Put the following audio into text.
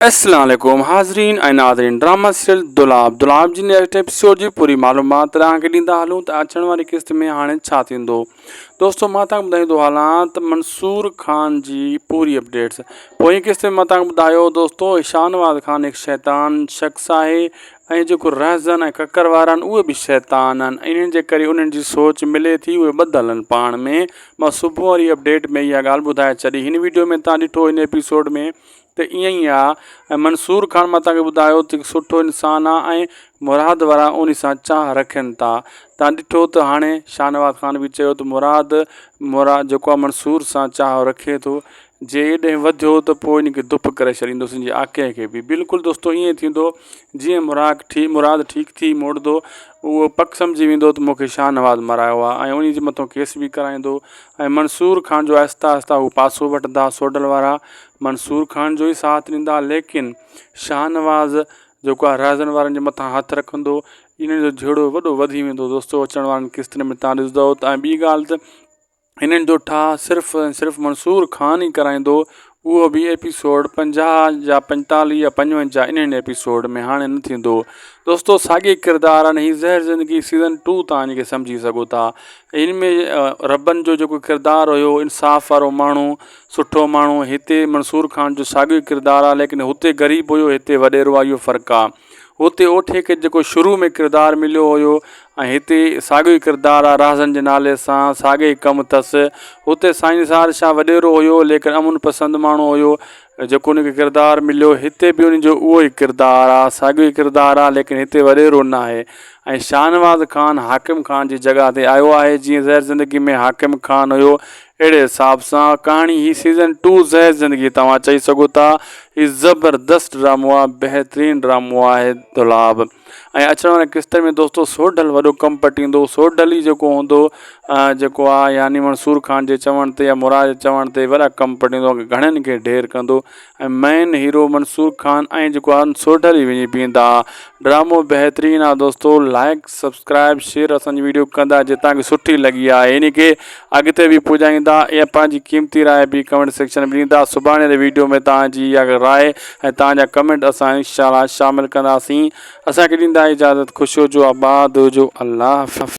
السلام عليڪم حاضرين ۽ ناظرين ڊراما سيريل دولاب دولاب جي نيڪسٽ ايپيسوڊ جي پوري معلومات توهان کي ڏيندا هلون ته اچڻ واري قسط ۾ هاڻي ڇا ٿيندو دوستو مان توهان کي ٻڌائيندو هلان ته منصور خان جي پوري اپڊيٽس پوئين قسط ۾ مان توهان کي ٻڌايو دوستو شاهنواز خان هڪ شيطان شخص آهي ۽ جيڪو رهزن ۽ ڪڪر وارا آهن اهي به شيطان آهن انهن جي ڪري انهن جي سوچ ملي ٿي اهي ٻڌل آهن پاڻ ۾ مان صبح واري اپڊيٽ ۾ اها ڳالهه ٻڌائي ڇڏي هن ويڊيو ۾ توهان ڏٺو هن ايپيسوڊ ۾ ته ائين ئي آ ۽ منصور خان مان توهان کي ٻڌايو ته هڪ سٺو انسان آ ۽ مراد وارا انهي سان چاهه رکن ٿا توهان ڏٺو ته هاڻي شاهنواز خان به چيو ته مراد مراد جيڪو آ منصور سان چاهه رکي ٿو جي ايڏهن وڌيو ته پوء ان کي دپ ڪري ڇڏيندوس ان جي آڪهه کي به بلڪل دوستو ائين ٿيندو جيئن مراق ٺي مراد ٺيڪ ٿي موٽندو اهو پڪ سمجهي ويندو ته مون کي شاهنواز مرايو آ ۽ انهي جي مٿو ڪيس به ڪرائيندو ۽ منصور خان جو آهستي آهستي هو پاسو وٺندا سوڍل وارا منصور خان جو ئي ساٿ ڏيندا ليڪن شاهنواز جيڪو آهي رهزن وارن جي مٿان هٿ رکندو انهن جو جهيڙو وڏو وڌي ويندو دوستو اچڻ وارن قسطن ۾ تان ڏسندو ته ۽ ٻي ڳالهه ته هنن جو ٺاهه صرف ۽ صرف منصور خان ئي ڪرائيندو اهو به ايپيسوڊ 50 يا 45 يا 55 انهن ايپيسوڊ ۾ هاڻي نه ٿيندو دوستو ساڳي ڪردار آهن هي زهر زندگي سيزن ٽو تان کي سمجهي سگهو ٿا هن ۾ ربن جو جيڪو ڪردار هيو انصاف وارو ماڻهو سٺو ماڻهو هتي منصور خان جو ساڳيو ڪردار آ ليڪن هتي غريب هيو هتي وڏيرو آ اهو فرق آ هتي اوٺي کي جيڪو شروع ۾ ڪردار مليو هيو ۽ هتي ساڳيو ئي ڪردار آ رهزن جي نالي سان ساڳي ئي ڪم اٿس هتي سائين نثار شاهه وڏيرو هيو ليڪن امن پسند ماڻهو هيو جيڪو ان کي ڪردار مليو هتي به ان جو اهو ئي ڪردار آ ساڳيو ئي ڪردار آ ليڪن هتي وڏيرو ناهي ۽ شاهنواز خان حاڪم خان جي جڳهه تي آيو آهي جيئن زهر زندگي ۾ حاڪم خان هيو اهڙي حساب سان ڪهاڻي هي سيزن ٽو زهر زندگي توهان چئي سگهو ٿا هي زبردست ڊرامو آ بهترين ڊرامو آهي دولاب ۽ اچڻ واري قسطن ۾ دوستو سوڍل وڏو ڪم پٽيندو سوڍل ئي جيڪو هوندو جيڪو آ يعني منصور خان جي چوڻ تي يا مراد جي چوڻ تي وڏا ڪم پٽيندو گهڻن کي ڍير ڪندو ۽ مين هيرو منصور خان ۽ جيڪو آ سوڍل ئي وڃي بيهندا ڊرامو بهترين آ دوستو لائڪ سبسڪرائب شيئر اسان جي ويڊيو ڪندا جي تان کي سٺي لڳي آ ان کي اڳتي به پڄائيندا ۽ پنهنجي قيمتي راء به ڪمينٽ سيڪشن ۾ ڏيندا سڀاڻي واري ويڊيو ۾ تان جي اها راء ۽ تان جا ڪمينٽ اسان انشاء الله شامل ڪنداسين اسان کي ڏيندا اجازت خوش هجو آباد هجو الله حافظ.